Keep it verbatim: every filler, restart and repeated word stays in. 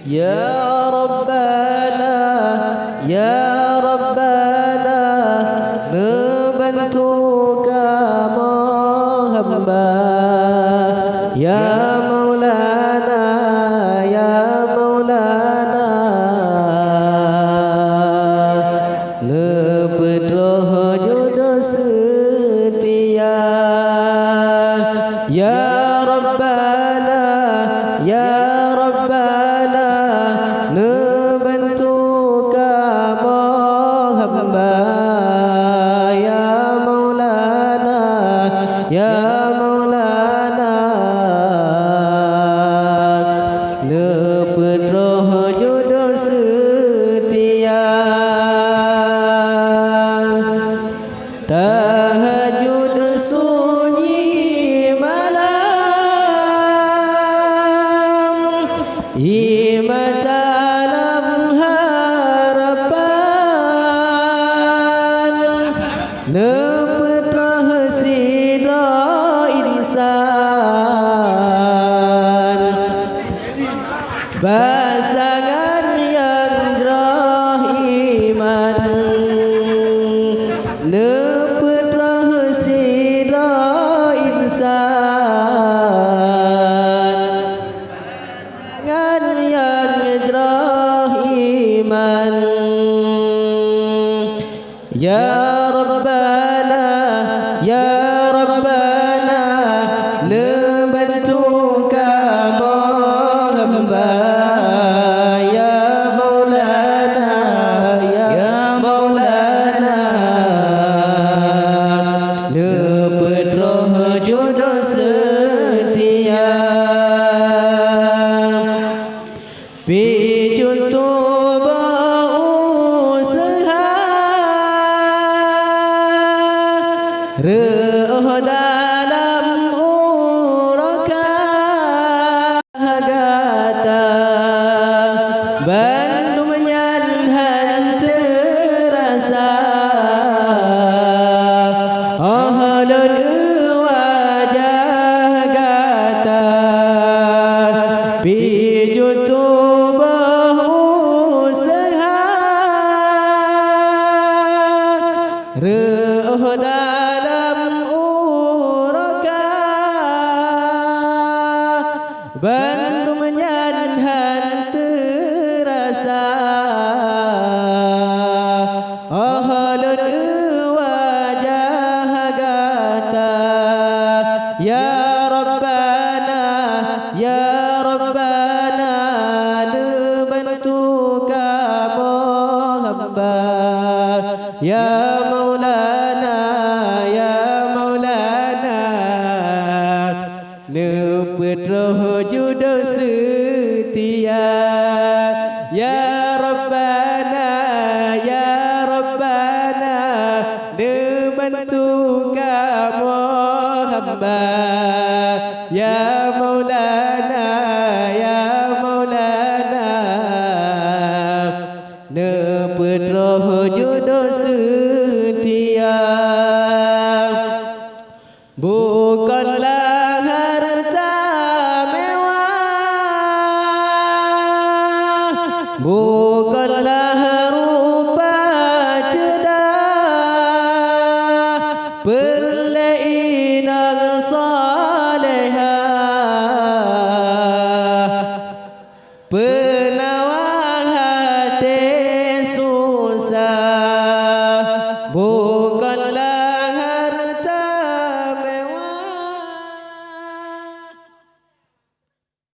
Ya Rabbana, ya Rabbana, neubantu kamoe hamba. Ya Maulana, ya Maulana, neupeutroh jodoh seutia. Ya Rabbana, ya Rabbana, neubantu kamoe hamba. Ya Maulana, ya Maulana, neupeutroh jodoh seutia. Tahajud sunyi malam, iman dalam harapan, neupeutroh sidroe insan. Pasangan nyang jroh iman, neupeutroh sidroe insan. Pasangan nyang jroh iman. Ya Rabbana, ya Rabbana, neubantu kamoe hamba. Ya Maulana, ya Maulana, neupeutroh jodoh seutia. Pih jeuet tuboh useuha, reuôh dalam uroe ka gata, bandum nyan han teurasa. Oh lôn eu wajah gata, pih jeuet tuboh useuha, reuôh dalam uroe ka, bandum nyan han teurasa. Oh lôn eu wajah gata, ya Rabbana, ya Rabbana, neubantu kamoe hamba. Ya Maulana, ya Maulana, neupeutroh jodoh seutia. Ya Rabbana, ya Rabbana, neubantu kamoe hamba. Ya Maulana, ya Maulana, neupeutroh jodoh seutia. Bukonlah hareuta meuwah, bukonlah